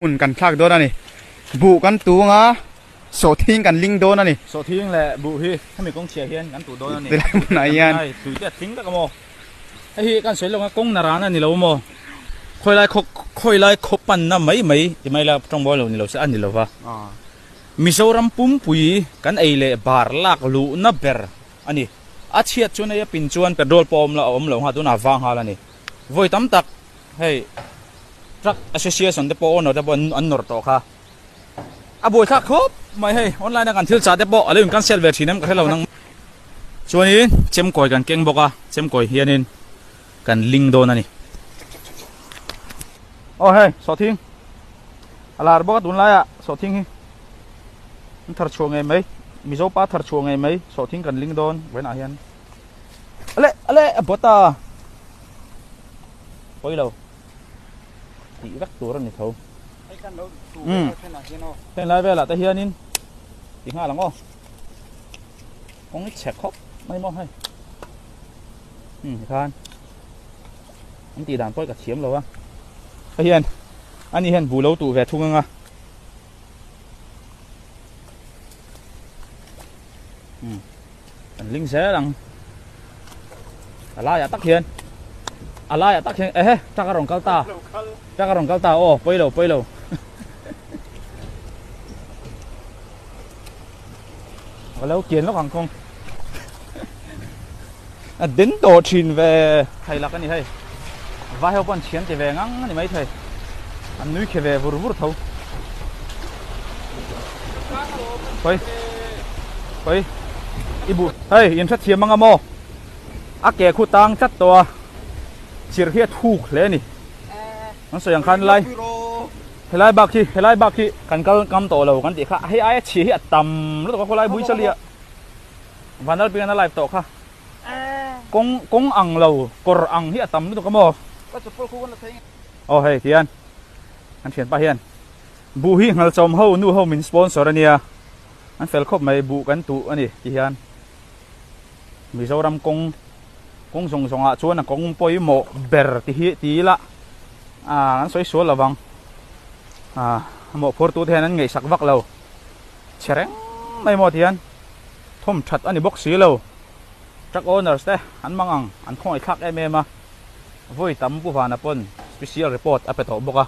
Hmun kan thlak dawn a ni. Buh kan tung a, sawhthing kan ling dawn a ni. Sawhthing leh buh hi hemi kawng chhiah hian kan tuh dawn a ni. Tilai hmunah hian. Hei tui te a tling tak a maw? Hei hi kan sawi lawk a kawng na ran a ni lo maw? Khawi lai khaw khawi lai khaw panna mai mai ti mai la tawng mawi lo ni lo se a ni lo va. Mizoram pumpui kan ei leh bar lak luhna ber a ni. A chhiat chuan hei a pin chuan petrol pawh a awm lo a awm lo nghal tunah a vang nghal a ni. Vawi tam tak hei truck association te pawh owner te pawh an nawr tawh kha a buaithlak khawp mai hei online a kan thil chah te pawh a lo in cancel ve thin em ka hrelo nang chuanin chemkawi kan keng bawk a chemkawi hianin kan ling dawn a ni aw hei sawhthing a lar bawk a tunlaiah sawhthing hi an thar chhuah ngei mai mizo pa thar chhuah ngei mai sawhthing kan ling dawn vawiinah hian. Ale ale a bawt a pawi lo tih vek tur a ni tho um heng lai velah te hianin ti nghal ang aw kawng i chhe khawp mai maw hei um tikhan an tih dan pawh ka thiam lo a hei hian ani hian buh lo tuh ve thung anga um Kan ling zel ang. A laiah tak hian a laiah tak hian ehe truck a rawn kal ta. Truck a rawn kal ta aw pawi lo pawi lo. Ka lo kian lawk ang kawng. A den tawh thin ve thei lak a ni hei. Vai ho pawh an thiam ti ve ngang a ni maithei. An nui khe ve vur vur tho. Hoi. Hoi. I bu. Hei, in hrethiam anga maw? A ke khu tang tlat tawh a. Chirh hi a thuk hle a ni. An sawi ang khan lai. Helai bak hi, helai bak hi kan kal ngam tawh lo kan tih kha. Hei aia chhia hi a tam lutuk a khawlai bui chalia. Vanlalpingan a live tawh kha. Kawng kawng ang lo kawr ang hi a tam lutuk a maw? Aw hei tihian kan thianpa hian buh hi nghalchawm ho nu ho min sponsor a nia an fel khawp mai buh kan tuh a ni tihian Mizoram kawng kawng zawng zawng ah chuan a kawng pawimawh ber ti hi ti ila ah an sawi sual lovang ah a mawhphurtu te hian an ngaihsak vak lo chhe reng mai maw tihian. Thawm that a ni bawk si lo. Truck owners te an mang ang, an khawngaih thlak em em a. Vawi tam Pu Vana pawn special report a pe tawh bawk a.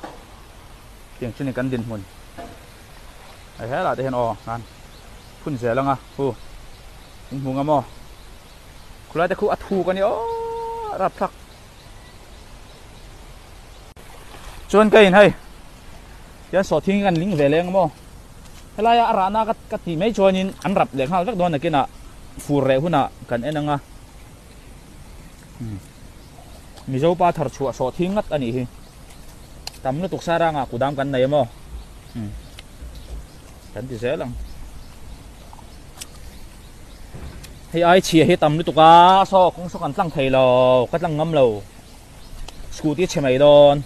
Tiang chu ni kan dinhmun. Hei helah te hian aw khan phun zel ang a, hu in hmu ngam aw. Khulai te khu a thuk a ni aw rapthlak. Chuan ka in hei tian sawhthing hi kan ling ve leng maw helaia a rahna ka ka tih mai chuanin an rap leh nghal vek dawn nakinah fur reh hunah kan en anga Mizo pa thar chhuah sawhthing ngat a nih hi tam lutuk saranga kudam kan nei maw kan ti zel ang. Hei ai chhia hi tam lutuk a, saw kawng saw kan tlang thei lo, ka tlang ngam lo, scooty chhe mai dawn,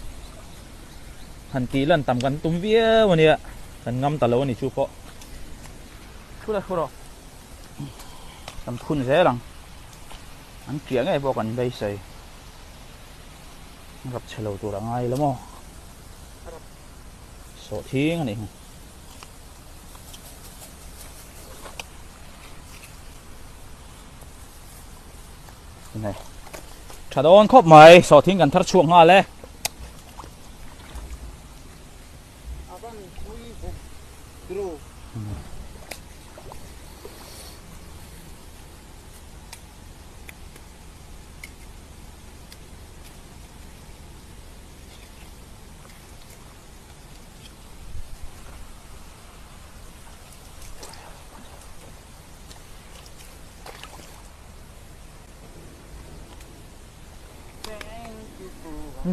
han tih lan tam kan tum viau a nia, kan ngam ta lo a ni chu pawh. Thu la thu rawh, kan phun zel ang, an piah ngei pawh kan beisei, rap chhe lo tur a ngai lo maw, sawhthing a nih hi. Này. Tha dawn khawp mai, sawhthing kan thar chhuak nghal e.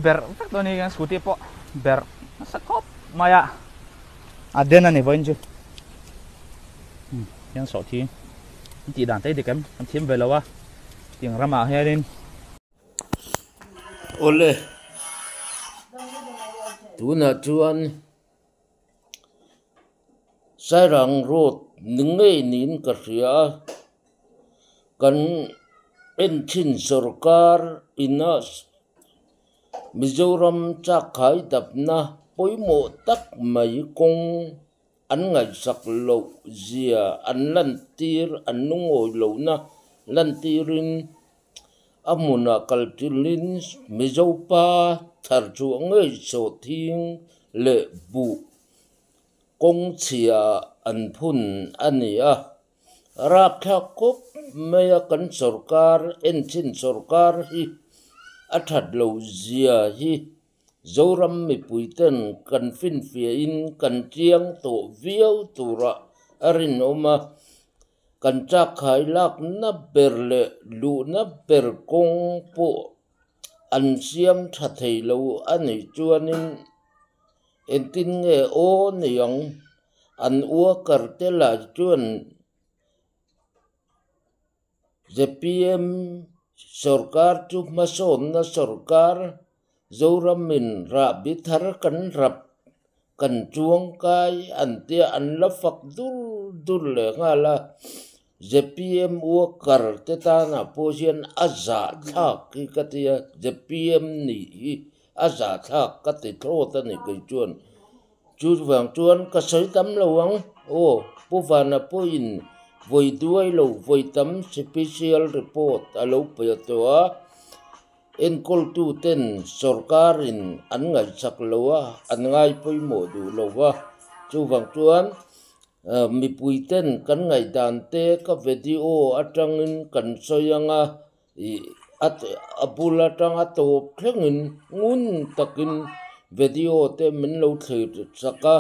Ber vek dawn hi kan scooty pawh ber nasa khawp mai a a den a ni vawiin chu hian sawhthing an tih dan te dik em an thiam ve lo a tiang ramah hianin. Awle tunah chuan. Sairang road ni ngei niin ka hria a kan en thin sawrkar ina Mizoram chak khai dapna. pawimawh tak mai kawng an ngaihsak loh zia an lantir an lungawi lohna lantirin a hmunah kal tilin Mizo pa thar chhuah ngei sawhthing leh buh kawng chhia an phun a ni a. Rapthlak khawp mai a kan sorkar enchhin sorkar hi a that loh zia hi Zoram mipui ten kan finfiahin kan chiang tawh viau turah a rinawm a, kan chakkhai lakna ber leh luhna ber kawng pawh an siam tha thei lo a nih chuanin Engtin nge aw niang an worker te lah chuan zpm sorkar chu hmasawnna sorkar Zoramin rahbi thar kan rap kan chuangkai an tia an la fak dur dur leh nghal a zpm worker te tanah pawh hian a zahthlak hi ka tia zpm nih hi A zahthlak ka ti thlawt a ni kei chuan. Chuvang chuan ka sawi tam lo ang. Aw, Pu Vana pawhin vawi duai lo vawi tam special report a lo pe tawh a, enkawltu ten sorkarin an ngaihsak lo a, an ngai pawimawh duh lo va. Chuvang chuan mipui ten kan ngaihdan te ka video atangin kan sawi ang a, Ih a a bul atanga tawp thlengin ngun takin video te min lo thlir chak a,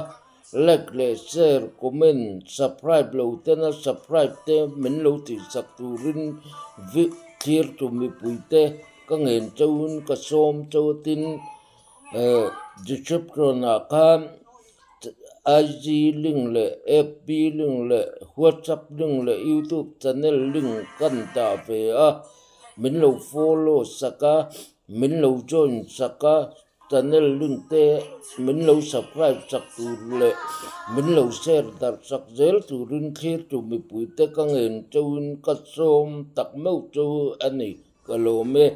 like leh share comment subscribe lo tena subscribe te min lo tih chak turin thlir tu mipui te ka ngen chauhin ka sawm chauh a tin eh description ah khan. IG link leh FB link leh WhatsApp link leh YouTube channel link kan dah ve a, min lo follow sak a, min lo join sak a, channel link te min lo subscribe sak tur leh min lo share darh sak zel turin thlir tu mipui te ka ngen chauhin ka sawm tak meuh chu a ni ka lawm e.